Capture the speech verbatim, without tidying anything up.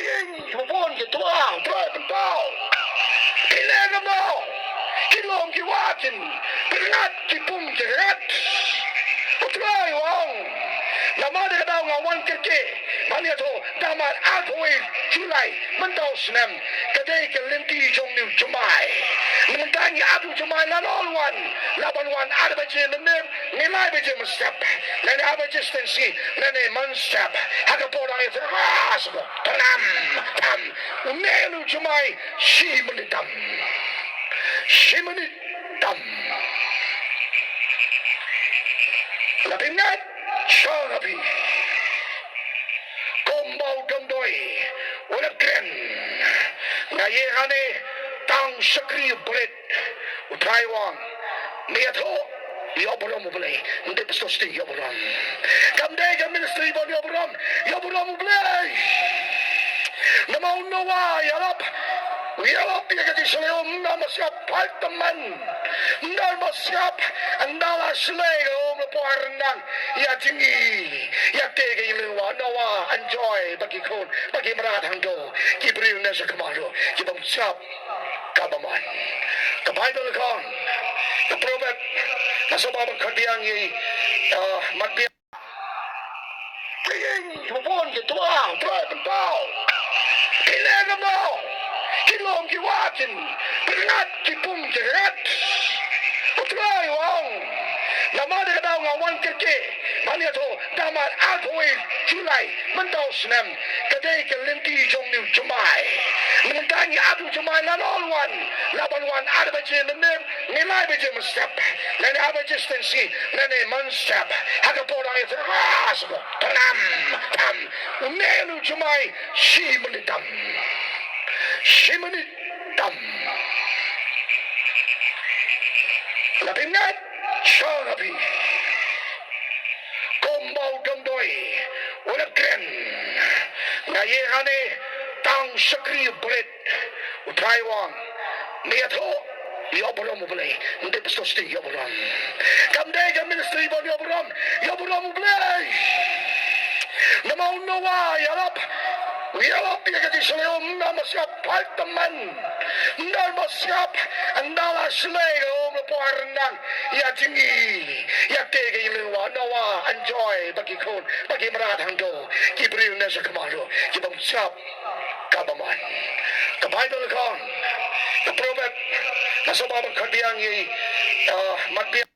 Ïing bun ki tuang, Trai pynpaw. Ki leh kumno? Ki lum ki wah kin pynrngat, ki pung ki rngat. U Trai u ong, namar kata nga wan kyrkieh ban ïathuh, da mar arphew wei July mynta u snem, ka dei ka lynti jong une u jemai. Mynta ngi ap u jemai la nol wan, la ban wan ar baje mynmiet, ngi lai baje mynstep, lane ar baje step shi, lane mynstep. Ha ka por dang ïa ras ba tanam tam. Une u jemai shi minit tam. Shi minit tam. La pynngait, shong na phi. Kumba u dang doi, u la kren. Nga ïa kane tang shakri bret. U Trai u ong, me ïathuh, ïoh burom U Blei. Nte pastor sting, ïoh burom. Kam dei ka ministry ban ïoh burom, ïoh burom U Blei. Namar u Noah ïalap, ïalap ïa ka jingshlei um, ym dei ba siap pait tymmen. Ym dei ba siap, ynda la shlei ka um la poi ryndang. Ïa jingï, ïa te ka ïing lynwa, Noah, enjoy, bad ki khun, bad ki mrad hangto, ki briew ne sa kynmaw ruh, ki bym siap. Ka ba mon. Ka Baibl ka ong, ka Proverb, ka sngewbha ban khot biang ïa i, ah, mat biang. Ki ïing bun ki tuang, Trai pynpaw. Ki leh kumno? Ki lum ki wah kin pynrngat, ki pung ki rngat. U Trai u ong, namar kata nga wan kyrkieh ban ïathuh, da mar arphew wei July mynta u snem, ka dei ka lynti jong une u jemai. Mynta ngi ap u jemai la nol wan, la ban wan ar baje mynmiet, ngi lai baje mynstep, lane ar baje step shi, lane mynstep. Ha ka por dang ïa ras ba tanam tam. Une u jemai shi minit tam. Shi minit tam. La pynngait, shong na phi. Kumba u dang doi, u la kren. Nga ïa kane tang shakri bret. U Trai u ong, me ïathuh, ïoh burom U Blei. Nte pastor sting, ïoh burom. Kam dei ka ministry ban ïoh burom, ïoh burom U Blei. Namar u Noah ïalap, ïalap ïa ka jingshlei um, ym dei ba siap pait tymmen. Ym dei ba siap, ynda la shlei ka um la poi ryndang. Ïa jingï, ïa te ka ïing lynwa, Noah, enjoy, bad ki khun, bad ki mrad hangto, ki briew ne sa kynmaw ruh, ki bym siap. Ka ba mon. Ka Baibl ka ong, ka Proverb, ka sngewbha ban khot biang ïa i, ah, mat biang.